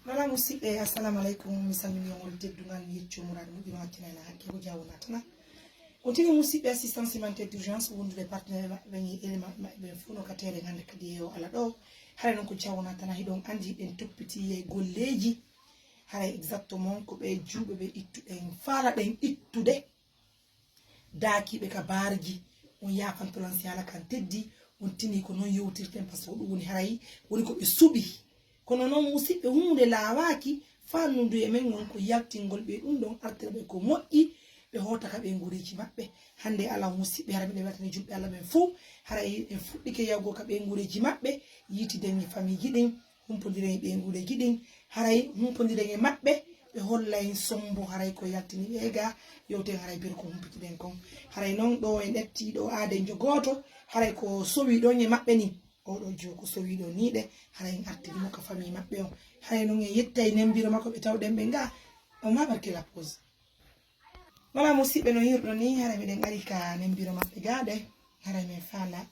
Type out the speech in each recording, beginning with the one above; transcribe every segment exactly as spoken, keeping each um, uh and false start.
Voilà, musidɓe, assalamu aleykum. Mi salmini on, on teddungal, mi yecci on muraaɗo moƴƴo, no accana en hakke ko jaawo natana. On tigi musidɓe, assistance humanitaire d'urgence, wondude partenaire maɓɓe ɓen e élément maɓɓe ɓen fof no ka teere hannde kadi e o ala ɗo. Haray noon ko jaawo natana, hiɗon anndi hiɗen toppiti e golleeji. Haray exactement ko ɓe juuɓe ɓe ittuɗen, faalaɗen ittude. Daakiiɓe ka baarji, on yaafanto lan si haala kan teddi, on tini ko non yewtirten, par ce que ko ɗum woni haray, woni ko ɓe suɓi. Kono non, musidɓe, huunde laawaaki, fanndu e men won ko yaltingol ɓe ɗum ɗon, artira ɓe ko moƴƴi, ɓe hoota ka ɓeynguureeji maɓɓe. Hannde, alaa musidɓe, hara miɗen weltani julɓe Alla ɓen fow, haray en fuɗɗike yahugol ka ɓeynguureeji maɓɓe, yiitiden e famiiji ɗin, humpondiren e ɓeynguureeji ɗin, haray humpondiren e maɓɓe, ɓe holla en sombo haray ko yaltini ɓe e gaa, yewten haray biro ko humpitiɗen kon. Haray non ɗo en ƴetti ɗo aadenjo gooto, haray ko sowi ɗon e maɓɓe ni. Oo ɗoo jiwo ko sowi ɗon nii ɗe, haray en artiri mo ka famille maɓɓe on. Haray non en yettay nembiro makko ɓe tawɗen ɓe gaa, on ma barke la pause. Wala musidɓe no hirɗo ni, haray miɗen ari ka nembiro maɓɓe gaa ɗe, haray men faala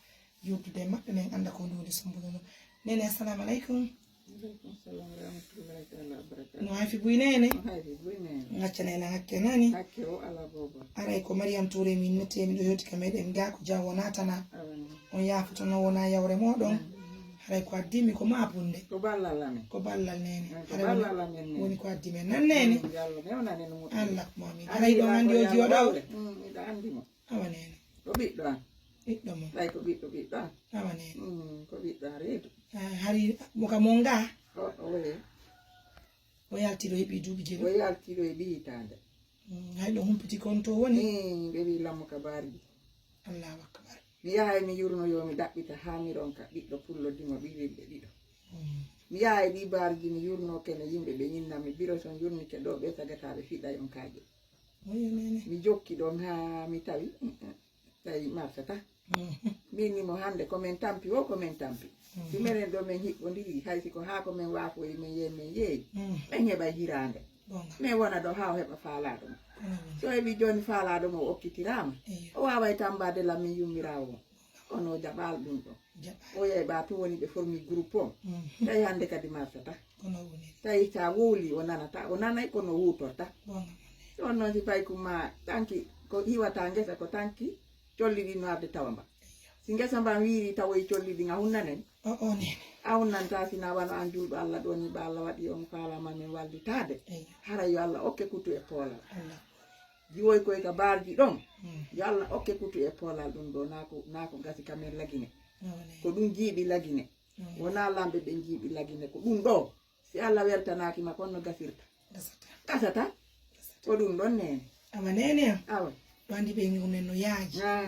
yewtude e maɓɓe, men annda ko nduwde sombude no. Nene, assalamu aleykum. Aleykum salam wa rahmatullahi taala wa barakatuh. No hay fi buy nene? No hay fi buy nene. Ngacca nene hakke nani? Hakke o ala bobo. Aray ko Mariam Touré min netti, miɗo hewti ka meɗen gaa ko jam wona tana. Awa ni. On yaafoto no wona yawre moɗon. Mm. Haray ko addi mi ko maapunde. Ko ballal amen. Ko ballal nene. Mm, ko haray woni, ballal amen nene. Woni ko addi men nan nene. Mm, yo Allah newnan en moƴƴere. Allah ko mamin. Haray ɗon anndi o jiwo ɗo. Mm, miɗo anndi mo. Awa nene. Ko ɓiɗɗo an. Ɓiɗɗo mo. Ɓay ko ɓiɗɗo ɓiɗɗo an. Awa nene. Mm, ko ɓiɗɗo an reedu. Ah, hari mo ka mon gaa? O, o woni. O yalti ɗo heɓi duuɓi jeɗi. O yalti ɗo heɓi hitaande. Mm, hay ɗo humpiti kon to woni? Mm, ɓe wi lammo ka baarji. Allahu akbar. Mi yahay mi yurno yo mi ɗaɓɓita haa mi ronka ɓiɗɗo pullo dimo ɓiɓɓe ɗiɗo. Mm. Mi yahay ɗi baarji mi yurno kene yimɓe ɓe ñinna mi biro son yurnike ɗo ɓe tagata ɓe fiɗa yonkaaje. Oyo nene. Mi jokki ɗon haa mi tawi, mm, mm, tawi marsata. Mm. Min ni mo hannde ko men tampi wo, ko men tampi. Mm. Si menen ɗo men hiɓɓondiri, hay si ko haa ko men waafoyi, men yeey, men yeey. Mm. Men heɓay hiraande. Gonga. Men wona ɗo haa o heɓa faalaaɗo mo. Kono woni. Si o heɓi jooni faalaaɗo mo, o okkitiraama. Eyo. O waaway tambaade lan min yummiraawo on. Kono o jaɓaali ɗum ɗon. Jaɓaali. O yeeɓa to woni ɓe formi groupe on. Mhm. Tawi hannde kadi marsata. Kono woni. Tawi sa wowli o nanata, o nanay kono o huutorta. Gonga. Ɗon noon si fay kuma tanki ko hiwata ngesa ko tanki colli ɗin no arde tawa mba. Eyo. Si ngesa mban wiiri tawoy colli ɗin a hunnanen? O, o nene. A hunnanta si na wano an julɗo Allah ɗo ni ɓa Allah waɗi on faalama min wallitaade. Eyo. Hara yo Allah okke kutu e poolal. Allah. Jiwoy koy ka baarji ɗon. Mm. Yo Allah okke kutu e poolal ɗum ɗo, naa ko, naa ko gasi ka men Lagine. Awa nene. Ko ɗum jiiɓi Lagine. Awa nene. Wonaa lamɓe ɓen jiiɓi Lagine, ko ɗum ɗo. Si Allah weltanaaki ma, kon no gasirta? Gasata. Gasata? Gasata. Ko ɗum ɗon nene. Awa nene am. Awa. Ɗo andi ɓe ñuumen no yaaji. Ah.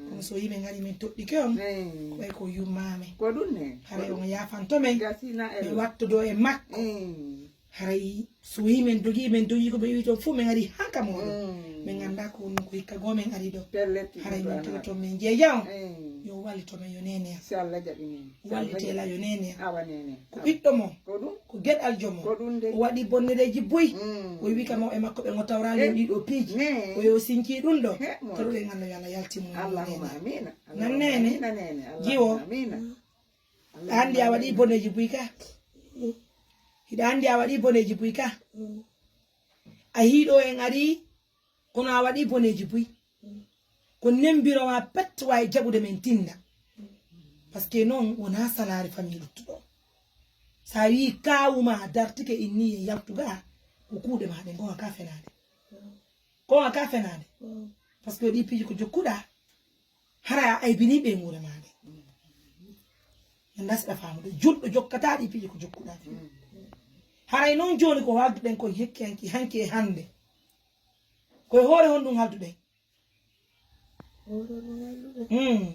Kono so yimɓe ngari men toɗɗike on, eh, ko ɓay ko yummaame. Ko ɗum nene. Haray on yaafanto men. Gasina. Men wattodo e makko. Eh. Haray so wii men dogii, men dogii ko ɓe wi'i toon fof, men arii han ka mooɗon. Mm. Men nganndaa ko woni ko hikka goo men arii ɗo. Pellet, haray min toon men jeeja on. Mm. Yo wallito men yo nene am. Si Allah jaɓi nene. Wallitee lan yo nene am. Awa nene. Ko ɓiɗɗo mo. Ko ɗum. Ko geɗaljo mo. Ko ɗum de. O waɗi bonnereeji buy. Mm. O wi'i ka mawɓe makko ɓen o tawraali en ɗii ɗoo piiji. Ne. O yo sinci ɗum ɗo. He, mo. Taruɗen Allah yo Allah yaltin mo. Allahumma amiina. Nan nene. Amiina nene. Jiwo. Allahumma amiina. Hiɗa anndi a waɗii boneeji buy ka? Hiɗa anndi a waɗii boneeji buy ka? A hiiɗo en arii, kono a waɗii boneeji buy. Ko nembiro maa pet waawi jaɓude men tinna. Parce que non wonaa salaare famille luttuɗo. Sa wii kaawu maa dartike inni e yaltu gaa, ko kuuɗe maa ɗen, ko ka fenaade. Ko ka fenaade. Parce que ɗii piiji ko jokkuɗaa. Hara a aybinii ɓeynguure maa nden. En ndasiɗa faamude. Julɗo jokkataa ɗii piiji ko jokkuɗaa ɗin. Haray non jooni ko haalduɗen kon hekki hanki, hanki e hannde. Ko e hoore honɗun haalduɗen? Hoore honɗun haalduɗen? Hmm.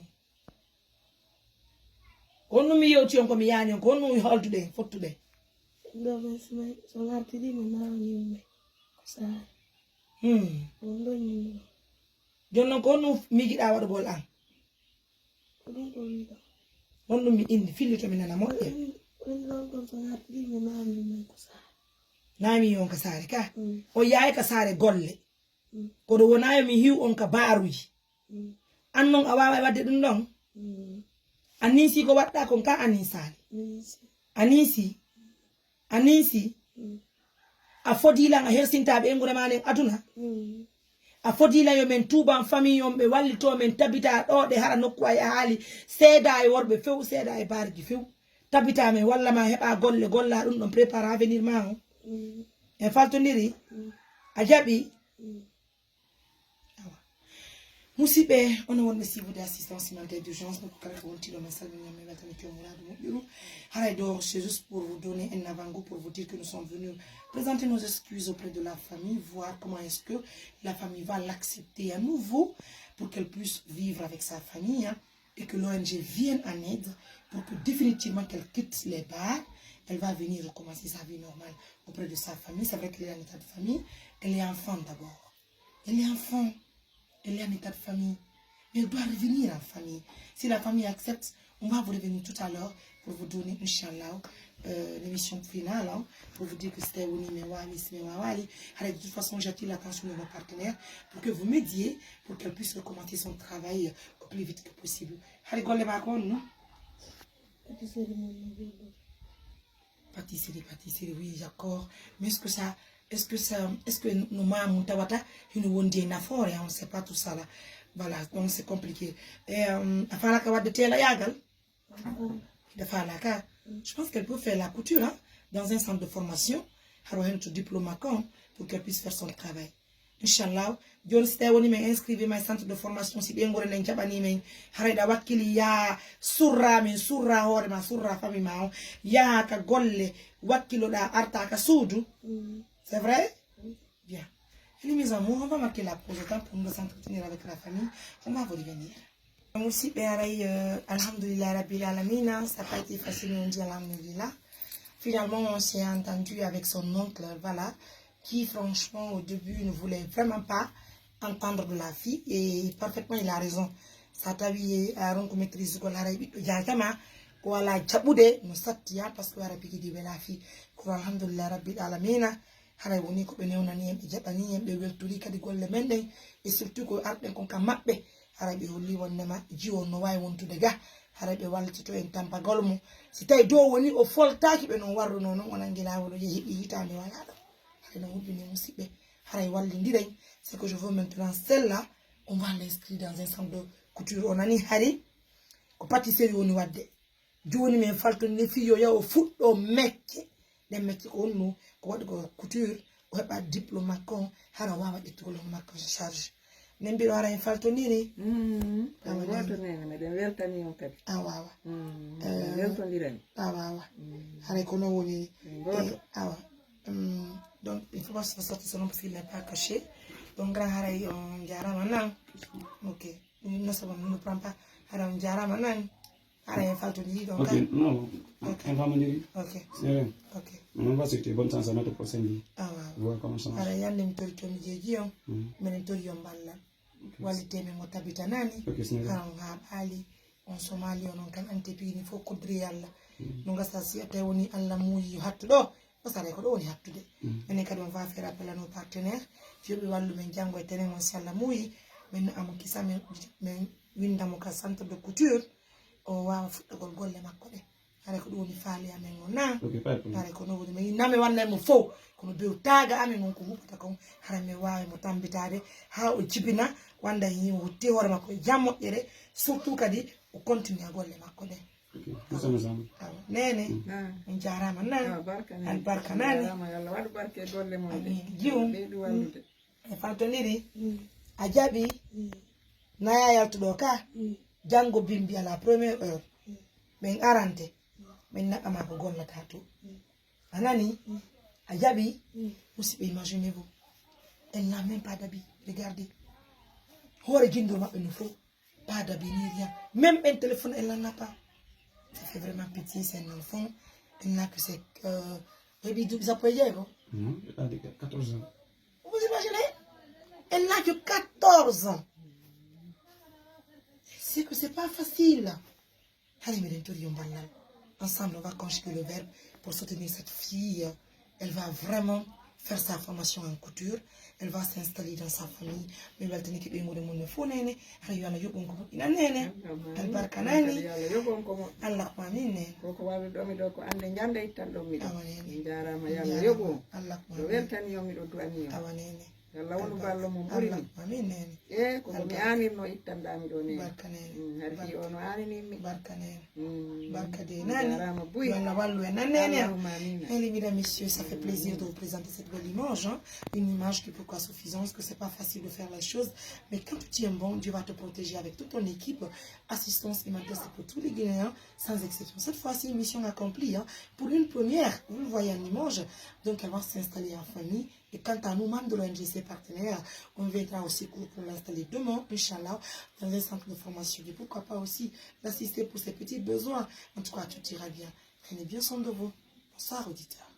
Ko honɗun mi yewti on, ko mi yaani on, ko honɗun haalduɗen, fottuɗen? Ɗo men so men, so ngartiri men naawani men ko saare. Hmm. On ɗon ñinno. Jooni non, ko honɗun miijiɗaa waɗugol an? Ko ɗum ɗon wiɗo. Honɗun mi inni, fillito mi nana moƴƴa. Ɗum, ɗum ɗon ɗon so ngartiri men naawani men ko saare. Naami on ka saare ka? Mm. O yaay ka saare golle. Mm. Kono wonaa yo mi hiw on ka baaruuji. Mm. An non a waaway waɗde ɗum ɗon? Mm. A ninsi ko waɗɗaa kon ka a ninsaali? Ninsi. A ninsi? A ninsi? A fodii lan, a hersintaa ɓeynguure maa nden aduna. A fodii lan yo men tuuban famille on, ɓe wallitoo men, tabitaa ɗoo ɗe hara nokku ay a haali seedaa e worɓe few, seedaa e baarji few. Tabitaa men, walla maa heɓaa golle, gollaa ɗun ɗon, préparer avenir maa on. En faltondiri, a jaɓii? Awa. Musidɓe, onon wonɓe suivre de assistance humanitaire d'urgence, nokku kala ko wonti ɗo, men salmini, men weltani, ko muraadu moƴƴuru. Haray ɗoo, c'est juste pour vous donner un avant-goût, pour vous dire que nous sommes venus présenter nos excuses auprès de la famille, voir comment est-ce que la famille va l'accepter à nouveau pour qu'elle puisse vivre avec sa famille, hein, et que l'O N G vienne en aide pour que définitivement qu'elle quitte les bars, elle va venir recommencer sa vie normale auprès de sa famille. C'est vrai qu'elle est en état de famille, elle est enfant d'abord. Elle est enfant, elle est en état de famille. Mais elle doit revenir en famille. Si la famille accepte, on va vous revenir tout à l'heure pour vous donner, Inch'Allah, euh, l'émission finale, hein, pour vous dire que c'était Woni, mais Wali, mais Wali. Allez, de toute façon, j'attire l'attention de nos partenaires pour que vous m'aidiez, pour qu'elle puisse recommencer son travail au plus vite que possible. Allez, golle maa ko non? Pâtisserie, pâtisserie, oui, d'accord. Mais est-ce que ça, est-ce que ça, est-ce que no maamu tawata hino wondi e nafoore, hein, on sait pas tout ça là. Voilà, donc c'est compliqué. Et, euh, a faalaaka waɗde teelayaagal? Hiɗa faalaaka? Je pense qu'elle peut faire la couture, hein, dans un centre de formation. Haro hen to diplôme makko on, pour qu'elle puisse faire son travail. Inchallah, jooni si tawi woni men inscrire ma e centre de formation, si ɓeynguure nden jaɓanii men, haray ɗa wakkili yaa surraa men, surraa hoore ma, surraa famille ma on, yahaa ka golle, wakkiloɗaa, artaa ka suudu. C'est vrai? Bien. Et les, mes amours, on va marquer la pause, autant pour nous entretenir avec la famille. On va vous revenir. Musidɓe, haray, euh, alhamdulillah rabbil alamina, ça n'a pas été facile, on dit alhamdulillah. Finalement, on s'est entendu avec son oncle, voilà, qui franchement au début ne voulait vraiment pas entendre de la fille, et parfaitement il a raison. Sa tawi a ronku maîtrisugol, haray ɓiɗɗo jaajama, o alaa jaɓude no satti, ya, parce que haray piiji ɗi welaa fii. Kono alhamdulillah rabbil alamina, haray woni ko ɓe newnani en, ɓe jaɓani en, ɓe weltori kadi golle men ɗen. Et surtout ko arɗen kon ka maɓɓe, haray ɓe holli wonnema jiwo no waawi wontude ga, haray ɓe wallitoto en tampagol mo. Si tawi dow woni o foltaaki ɓe non warruno non, o nangi laawol, o yehi ɓi hitaande walaa ɗon. Haray no huɓɓini musidɓe, haray wallindiren. Ce que je veux maintenant, celle-là, on va l'inscrire dans un centre de couture. O nani hari ko pâtisserie woni waɗde. Jooni men faltondire fii yo yahu o fuɗɗo mecce. Ɗen mecce ko honno? Ko waɗi ko couture, o heɓa diplôme makko on, hara o waawa ƴettugol hono makko en charge. Nden mbiɗo hara en faltondiri. Mm, awa, en gooto nene, meɗen weltani on kadi. Awa, awa. Mm, eh, en weltondirani. Awa, awa. Mm. Haray ko non woni. En gooto. Eh, awa. Mm, donc, il faut pas se sortir son nom parce qu'il n'est pas caché. Donc, grand haray on jaarama nan. Ok. Non, c'est bon, on ne prend pas. Haray on jaarama nan. Haray en faltondiri donc. Ok, non, en famondiri. Ok. C'est vrai. Ok. On va souhaiter bonne chance à notre prochaine vie. Awa, awa. Voir comment ça marche. Haray yande mi tori to mi jeeji on. Mm. Minen tori on mballal. Wallitee men o tabitanaani. Ok, c'est vrai. Hara on haaɓaali, on somaali, onon kan ante piini fof koddiri e Allah. Mm. No gasa si a tawi woni Allah muuyi yo hattu ɗo, o saray ko ɗo woni hattude. Mm. Minen kadi on va faire appel à nos partenaires, yo ɓe wallu men janngo e tenen on si Allah muuyi, men no amo kisa, men, men winnda mo ka centre de couture, o waawa fuɗɗagol golle makko ɗe. Haray ko ɗum woni faale amen on, na? Ok, pas de problème. Haray ko non woni, mi name wannay mo fow, kono bew taaga amen on ko huɓata kon, haray mi waawi mo tambitaade haa o jibina, wanda hin o hutti hoore makko e jam moƴƴere, surtout kadi o continue golle makko ɗen. Ok, nous sommes ensemble. Awa, nene, mm, on jaaraama nan. Awa, barka nene. Albarka nani. Jaaraama, yo Allah waɗu barke e golle mon ɗe. Amin. Jiwum. Ɓeydu wallude. E faltondirii, a jaɓii, naya yaltuɗo ka, janngo bimbi à la première heure. Ɓen arante, ɓen naɓɓa ma ko gollata to. A nani? A jaɓii? Musidɓe, imaginez-vous. Elle n'a même pas d'habit. Regardez. Hoore jindo maɓɓe no fow. Pas d'habit ni rien. Même un téléphone, elle n'en a pas. Ça fait vraiment pitié, c'est un enfant. Elle n'a que ses, euh, maybe douze ans, quoi. Non, elle a dit quatorze ans. Vous vous imaginez? Elle n'a que quatorze ans. C'est que c'est pas facile. Allez, mais on va ensemble, on va conjuguer le verbe pour soutenir cette fille. Elle va vraiment faire sa formation en couture. Elle va s'installer dans sa famille. Mi weltanike ɓeynguure mum no fof, Neene. Hara yo Allah yoɓ on ko moƴƴina, Neene. Albarka, Neene. Kadi yo Allah yoɓ on ko moƴƴi. Allahumma amin, Neene. Ko ko walluɗon mi ɗo ko annde njande ittanɗon mi ɗo. Awa, Neene. On njaaraama, yo Allah yoɓ on. Allahumma amin. Miɗo weltani on, miɗo du'ani on. Awa, Neene. Yo Allah wonu ballo mo ɓuri ni. Allahumma amin, Neene. E ko ko mi aanirno ittanɗaa mi ɗo, Neene. Barka, Neene. Mm, hari fii o no aaninin mi. Barka, Neene. Mm. Barka de, Neene. On njaaraama buy. Yo Allah wallu en, Neene. Allahumma amin. Allez, mesdames, messieurs, ça fait plaisir de vous présenter cette belle image, hein. Une image qui est pourquoi suffisante, parce que c'est pas facile de faire la chose. Mais quand tu tiens bon, Dieu va te protéger avec toute ton équipe. Assistance humanitaire, c'est pour tous les Guinéens, sans exception. Cette fois-ci, mission accomplie, hein. Pour une première, vous le voyez en image. Donc, elle va s'installer en famille. Et quant à nous, membres de l'O N G C partenaire, on viendra au secours pour l'installer demain, Inch'Allah, dans un centre de formation. Et pourquoi pas aussi l'assister pour ses petits besoins. En tout cas, tout ira bien. Prenez bien soin de vous. Bonsoir, auditeurs.